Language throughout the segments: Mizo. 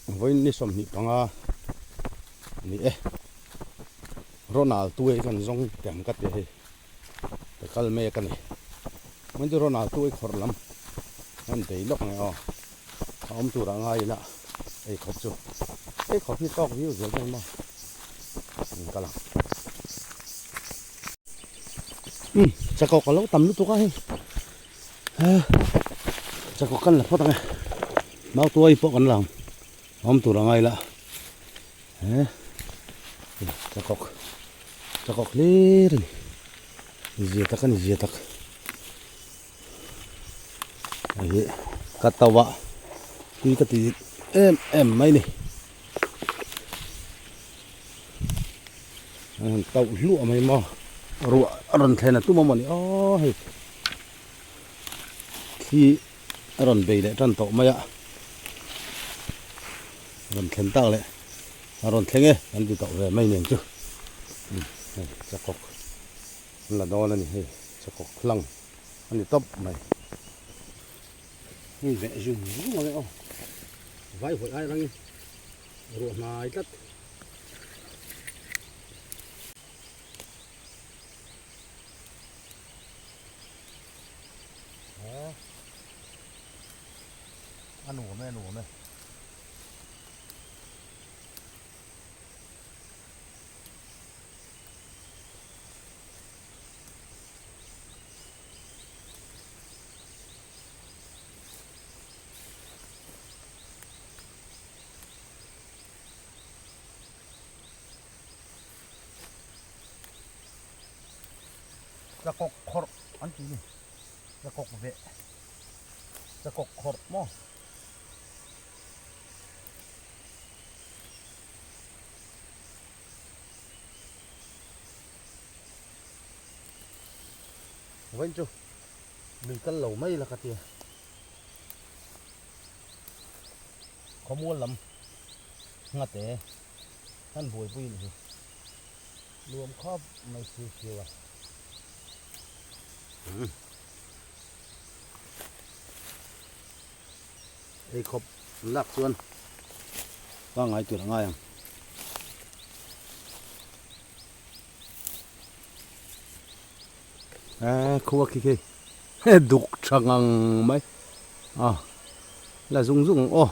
Vawiin ni 25 a ni e. Ronald tuai kan zawng teng ka ti hei. Ka kal mek a ni. Hman chu Ronald tuai khawrh lam an bei lawk ang e aw. A awm tur ah ngai ila ei khawp chu. Ei khawp hi tawk viau zel mai maw. In kal ang. Umm chakawk a lo tam lutuk a hei. Chakawk kan la phawt ang e. Mau tuai pawh kan la ang. Awm tur a ngai la. He chakawk chakawk hlir a ni. Zia tak a ni zia tak. Hei hi ka to a tui ka ti em em mai ni. An han tauh hluah mai maw. Ruah a rawn thlen a tum a mawni aw hei. Thli a rawn bei leh tan tawh mai a. A rawn thlen tak leh a rawn thleng e an ti tawh ve mai nen chu. Hei chakawk an la dawn a ni hei chakawk hlang a ni tawp mai. Hei veh zung zung ang e aw. Vai hawi ai rangin ruah hnai tlat. A nuam e a nuam e. Chakawk khawrh an tih ni chakawk veh chakawk khawrh maw. Vawiin chu lui kal lo mai la ka tia. Khawmual lam nghate han buaipui a nih hi. Nuam khawp mai siu siu a. Ei khawp lak chuan pangngai tur a ngai ang. Eee khua khi khi duk tha ngang mai a la zung zung ang aw.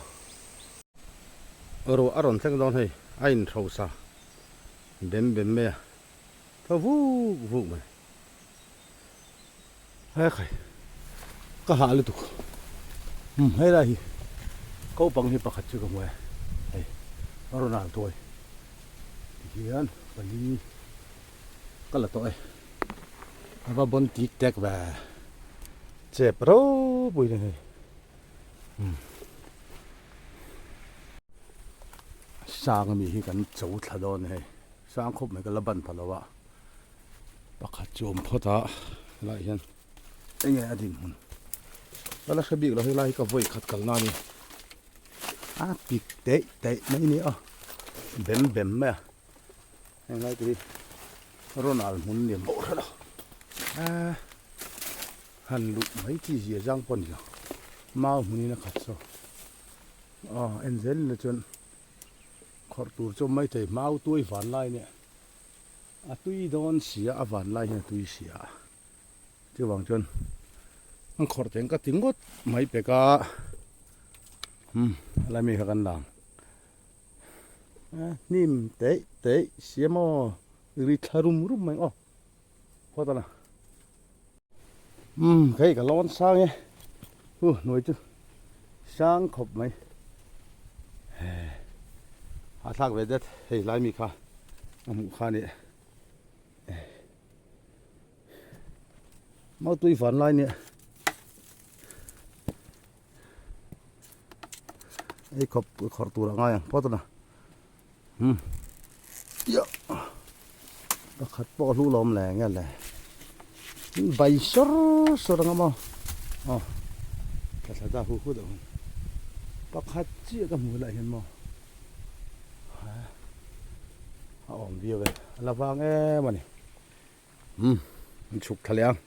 Ruah a rawn thleng dawn hei a inhrosa bem bem mai a thaw vuk vuk mai. He khai ka hah lutuk umm helai hi kopang hi pakhat chu ka hmu e hei a rawn al tuai tihian pali ka la tawh e a va bawn tik tek ve chep ropui a ni hei umm sang ami hi kan cho thla dawn a hei sang khawp mai ka la ban pha lo a. Pakhat chu awm phawt a helaiah hian enge a dinhmun ka la hre bik lo helai hi ka vawi khat kalna a ni a pik teih teih mai a ni a bem bem mai a heng lai te hi Ronald hmun a ni ang bawk hret a eee han luh mai chi zia zang pawh a ni lo mau hmunin a khat saw aw en zel ila chuan khawrh tur chu awm maithei mau tuai van lai nia. A tui dawn sia a van lai hian a tui sia chuvang chuan an khawrh teng ka ti ngawt mai pek a umm helai mi kha kan lang a hnim teih teih sia maw ri thla rum rum mai aw phawt a la umm hei ka lawn sang e hu hnuai chu sang khawp mai a thlak ve det hei lai mi kha a hmuh kha nih mautui van lai nia ei khawp khawrh tur a ngai ang phawt a na umm ia pakhat pawh a hlu lo awm leh nge le bai sawr sawr ang a maw aw thla thla ta hu hu deuh ang pakhat chiah ka hmuh lah hian maw a awm viau e a la vang em a ni umm an chhuk thla leh ang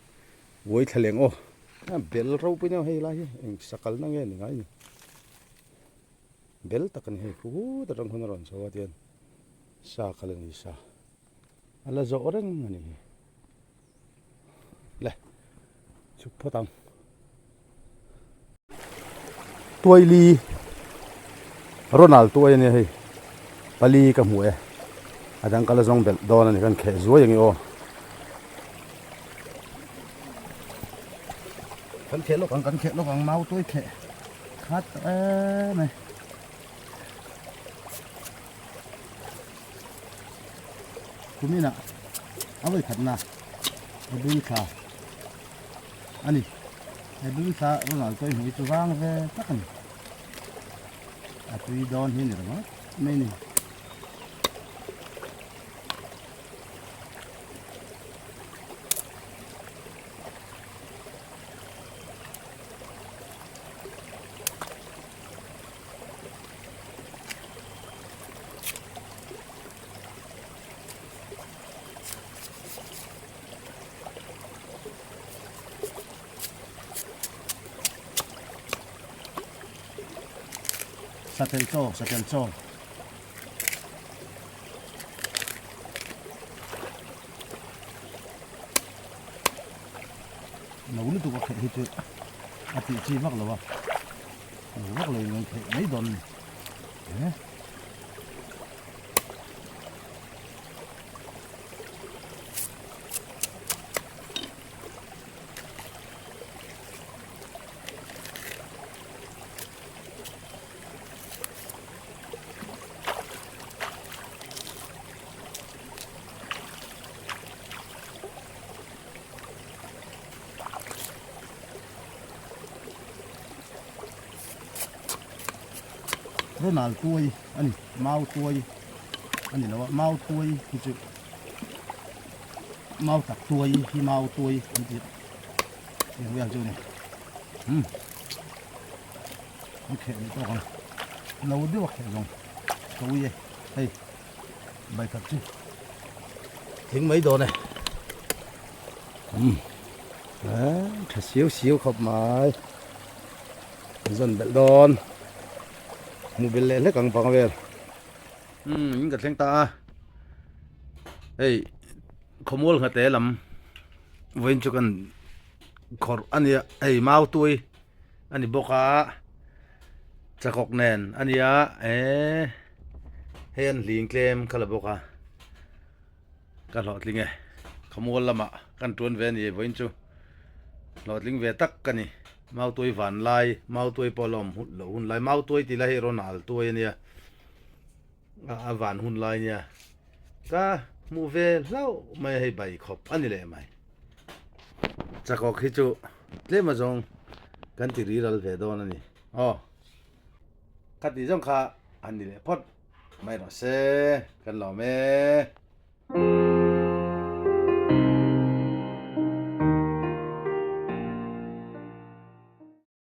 uai thla leh ang aw a bel ropui deuh hei lai hi eng sakal na nge ni ngai ni. Bel tak a ni hei khut atang khawn a rawn chho a tihian sa kha la ni sa a la zawh reng a ni hi le chhuk phawt ang. Tuaili Ronald tuai a nia hei pali ka hmu e a dang ka la zawng belh dawn a ni kan kheh zuai ang i aw. Kan kheh lawk ang kan kheh lawk ang mau tuai kheh khat tawh em e. Kuminah a vawi khatna April thla a ni. April thla Ronald tuai hmuh hi chu vang ve tak a ni. A tui dawn hi a ni ringawt mai a ni. Satel chaw, satel chaw. No lutuk a khelh hi chu a tih chi vak lo a no vak lo in an khelh mai dawn ni eh Ronald tuai a ni mau tuai a ni lo a mau tuai hi chu mau tak tuai hi mau tuai an ti eng vel chu a ni umm an kheh leh tawk ang no deuh a kheh zawng ka ui e hei Baikhat chu thing mai dawn e umm tha siau siau khawp mai zawn belh dawn hmu belh leh hlek ang pang vel umm in ka thleng ta a hei khawmual nghate lam vawiin chu kan khawrh a nia hei mau tui a ni bawk a chakawk nen a nia eee hei an hling tlem kha la bawk a ka hlawhtling e khawmual lamah kan tuan ve a ni vawiin chu hlawhtling ve tak ka ni mautuai van lai mautuai pawh la awm hun loh hun lai mautuai tih lai hi rawn al tuai a nia a van hun lai nia ka hmuh ve hlauh mai a hei bai khawp a ni leh mai chakawk hi chu tlem azawng kan ti ri ral ve dawn a ni aw kha tih zawng kha an ni leh phawt mai rawh se kan lawm e.